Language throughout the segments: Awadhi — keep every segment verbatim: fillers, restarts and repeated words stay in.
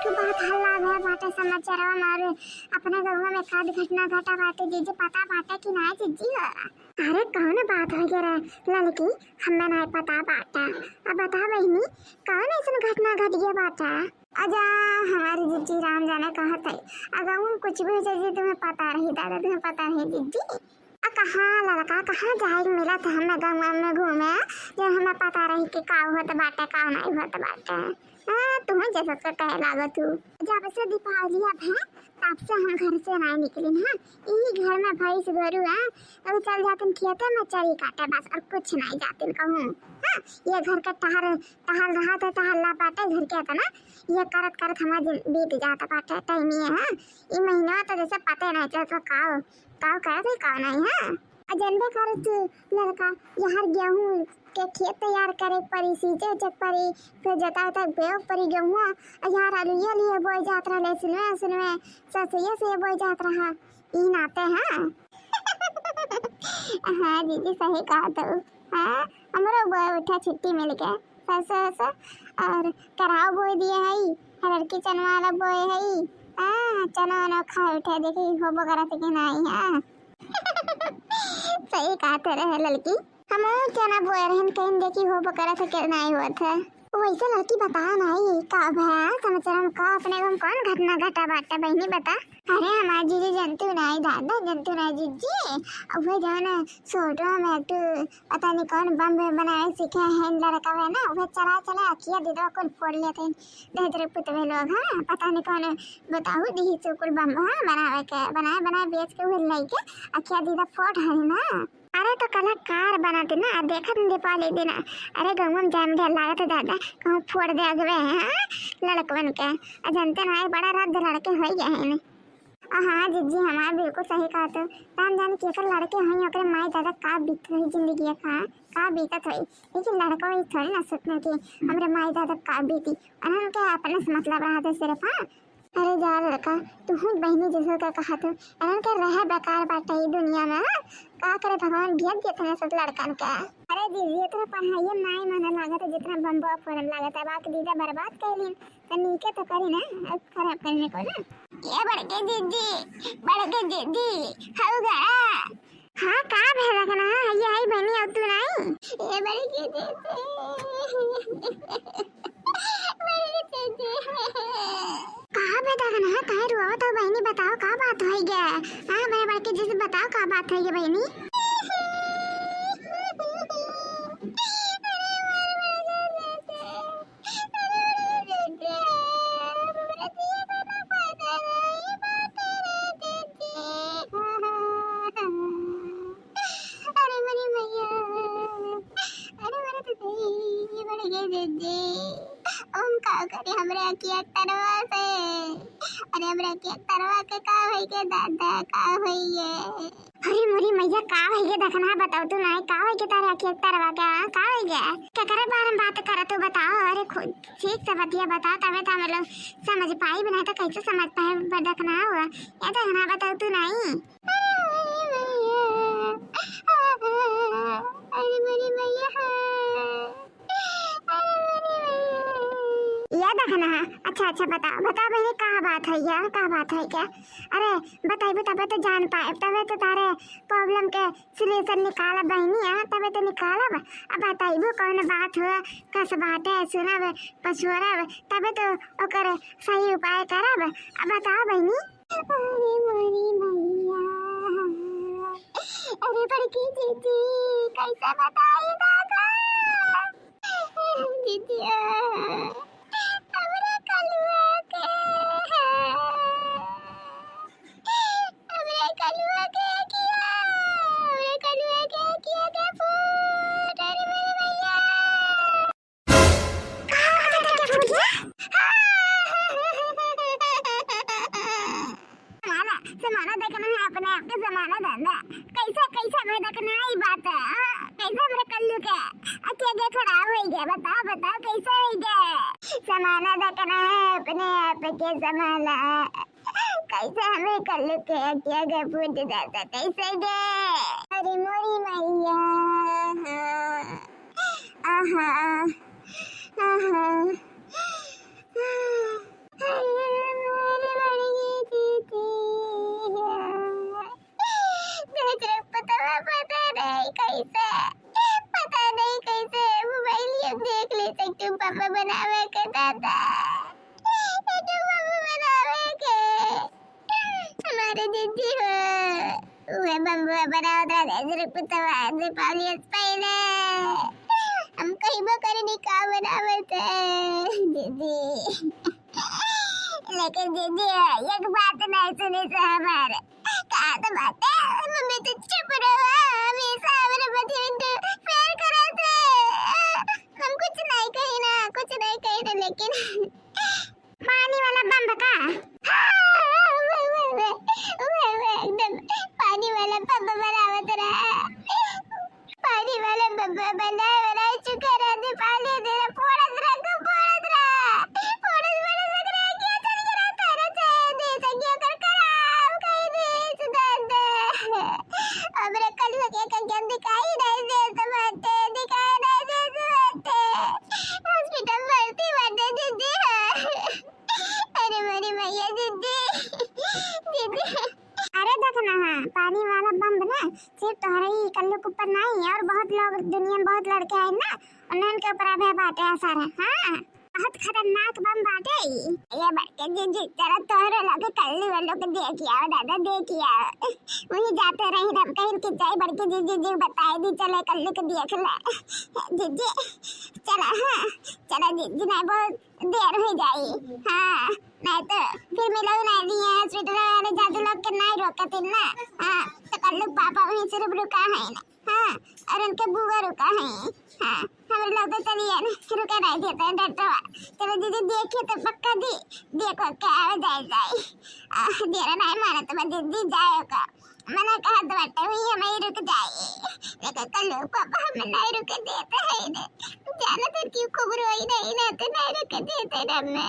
बहुत हल्ला भय बाटे समाचारवा में, और अपने गौवा में का घटना घटा बाटे जीजी, पता बाटे कि नाहीं जीजी हो? अरे कौन बात होइ गए रे ललकी, हमें नाहीं पता बाटे। अब बता बहिनी, कौन ऐसन घटना घट गया बाटे? अजा, हमारी जीजी राम जाने कहत है, अगर उन कुछ भी हो जाए जी, तुम्हें पता रही दादा, तुम्हें पता रही जीजी। आ कहाँ लड़का, कहाँ जाए मिलत हमें गौवा में घूमे, जो हमें पता रही कि का होत बाटे, का नाहीं होत बाटे। हाँ, तुम्हें जैसे तो कहे लागत तू। जब से दीपावली अब है, तब से हम घर से नाहीं निकलिन। हाँ, यही घर में भैंस गोरू है, वो चल जातिन खेते में चरी काटे बस, और कुछ नाहीं जातिन कहूँ। हाँ, ये घर के टहल, टहल रहा था, टहल ला बाटे घर के था ना, ये करत करत हमार जिन-, बीत जात बाटे टाइम ये। हाँ, ये महीना तो जैसे पते नाहीं चलत बा काव, काव करत है, काव नाहीं। हाँ, आ जनबे करत तू लड़का, यार गेहूँ के खेत तैयार करे परी, सींचे उचे परी, फिर जोताई उताई बोए परी गेहूँ, आ यार आलूए लिए बोए जात रहा, लहसुनवे, लहसुनवे, सरसोइये से बोए जात रहा, ई नाते। हाँ। हाँ जीजी, सही कहा तू। हाँ, हमरो बोए उठा छुट्टी मिल गया, सरसों, सरसों, और कराव बोए दिए हई, लड़की चनवा वाला बोए हई। हाँ, चना वना खाए उठे, देखी होबो करत कि नाहीं। हाँ। सही कहत रहे लड़की, हम चना बोए रहन, कहीं देखी होबो करत है कि नाहीं होत है। वैसे लड़की बता नाहीं का भया समाचार में का अपने को कौन घटना घटा बाटे बहिनी बता। अरे हमार जीजी जनतू नाहीं दादा, जनतू नाहीं जीजी, वह जौन सोटो में एक ठो पता नहीं कौन बम बनावे सीखे हैं लड़का है ना, वह चला चला अखिया दीदवा कुल फोड़ लेते हैं। दहेज रे पुतवे लोग, हाँ, पता नहीं कौन बताऊ दी से कुल बम, हाँ, बनावे के, बनाए बनाए बेच के वह लेके अखिया दीदा फोड़ है ना। अरे तो कलाकार बनाते ना, देखत न दीपावली दिन। अरे गौवा में जाए में डर लागत है दादा, कहूँ फोड़ दे अगवे, हाँ, लड़कवन के। आ जनते ना, बड़ा रद्द लड़के हो गए हैं। आ हाँ जीजी, हमार बिल्कुल सही कहा तू। राम जाने केकर लड़के होई, ओकरे माई दादा का बीतत होई जिंदगी का, का बीतत होई। लेकिन लड़का वही थोड़ी ना सोचना कि हमरे माई दादा का बीती, उन्हन के अपने से मतलब रहत है सिर्फ। हाँ, अरे जा लड़का, तू हूँ बहिनी जैसे का कहा तू, इन्हन के रहे बेकार बाटे ई दुनिया में। हाँ, का करे भगवान भेज देते हैं सब लड़कन के। अरे दीदी, इतना पढ़ाई नाहीं मन लागत है जितना बम्बा फोड़न लागत है। बाकी दीदा बर्बाद कैलिन, तो नीके तो करी ना, अब खराब करने को ना। ये बड़के दीदी, बड़के दीदी, हऊ गया। हाँ, का भे रखना है, ये आई बहनी, अब तू नाहीं। ये बड़के दीदी, बड़के दीदी। का भे रखना है, काहे रोवत हो बहनी, बताओ का बात होई गया? हाँ, मेरे बड़के जी से बताओ का बात होई गया बहनी। अरे मेरी मैया, अरे मेरे तो दीदी, बड़के दीदी, हम का करे हमरे अखिया तरवा से, अरे हमरे अखिया तरवा के का होई के दादा, का होई ये? अरे मोरी मैया, का होई गे दखना, बताओ तू नाहीं, का होई गे तारे अखिया तरवा के, हाँ, का होई गे? केकरे बारे में बात करत तू, बताओ, अरे खुद ठीक से बतिया बताओ, तबे तो हम लोग समझ पाई, बिना तो कैसे समझ पाए, ब-, दखना हो, या दखना बताओ तू नाहीं। अरे मोरी मैया, अरे मोरी मैया, अरे मोरी मैया। या दखना, अच्छा, अच्छा, बताओ, बताओ बहनी, का बात है या, का बात है क्या? अरे, बताइबू तबे तो जान पाए, तबे तो तारे problem के solution निकालब बहिनी, हाँ, तबे तो निकालब। अब बताइबू कौन बात हुआ, कस बाटे, सुनब, पछोरब, तबे तो ओकर सही उपाय करब। अब बताओ बहिनी। अरे मोरी मैया, अरे बड़की जीजी, कैसे बताई दादा? दीदिया, हमरे कलुआ के, हमरे कलुआ के किया, हमरे कलुआ के किया के फूट, अरे मेरे भैया। का बेटा के फूट गया? जमाना, जमाना देखना है अपने आप के, जमाना धंधा। कैसे, कैसे में देखना है ई बात है, हाँ? कैसे हमरे कल्लू के अखिया के खराब होई गया? बताओ, बताओ, कैसे होई गया? जमाना देखना है अपने आप के, जमाना। कैसे हमरे कल्लू के अखिया के फूट जाता, कैसे गे? अरे मोरी मैया, हाँ। आहा, आहा। के दादा, ये तो बम बनावे के। हमारे जिज्जी हो, उहे बम बनावत रहा, दीपावली से पहले। हम कहिबो करे नहीं का बनावत है, जिज्जी। लेकिन जिज्जी, एक बात नहीं सुनी से हमार। का तो बात है, मम्मी तो चुप रहो, हमेशा हमरे बच्चे इंटरफेयर करत है। हम कुछ नहीं कही ना, कुछ नहीं कही ना, लेकिन पानी वाला बम का? हाँ, उहे, उहे, उहे, उहे, उहे, एकदम पानी वाला बम बनावत रहा। पानी वाला बम बनाए वाला चुका रहा, दीपावली दे रहा, फोड़त रहा, खूब फोड़त रहा। फोड़त, फोड़त रहा, क्या चल गया तारा से, दे सकिया कर खराब कई दे, सुधार दे। हमरे कल लगे का क्या दिखाई नहीं दे तो बाटे, दिखाई नहीं दे तो बाटे। हॉस्पिटल भर्ती बाटे, दीदी। अरे मोरी मैया, दीदी, दीदी। अरे देख ना, हाँ, पानी वाला बम ना सिर्फ तोहरे ही कल्लू के ऊपर नहीं, और बहुत लोग दुनिया में बहुत लड़के हैं ना, उन्हन के ऊपर अबे बाटे असर है। हाँ, बहुत खतरनाक बम बाटे ई। ये बड़के जिज्जी, चला तोहरे लगे कल्लू वालों के देख आओ दादा, देख आओ। वही जाते रही, हम कहीं कि जाए बड़के जिज्जी जी बताए दी, चले कल्लू के देख ले। जिज्जी, चला, हाँ, चला जिज्जी, नहीं बहुत देर हो जाई। हाँ, नहीं तो फिर मिलो नहीं दिए हॉस्पिटल वाले जादू लोग के नहीं रोकते ना। हाँ, तो कल्लू पापा वहीं सिर्फ रुका है ना। हाँ, और उनके बुआ रुका है। हाँ, हम लोग तो चलिए ना, रुके नहीं देते हैं डॉक्टर। चलो दीदी, देखिए तो पक्का दी, देखो क्या हो जाए जाए। आ, देर नहीं माना तो मैं दीदी जाएगा। मैंने कहा तो बटे हुई हमें ही रुक जाए, लेकिन कल्लू पापा हमें नहीं रुके देते हैं ने। जाना तो क्यों खूब रोई नहीं ना, तो नहीं रुके देते ना हमें।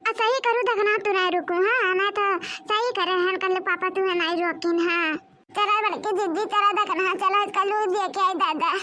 आ, सही करू देखना, तू नहीं रुकू, हाँ, नहीं तो सही करे हैं कल्लू पापा, तू नहीं रोकिन, हाँ। चला बड़के जिज्जी, चला देखना, चला कल्लू देख आई दादा।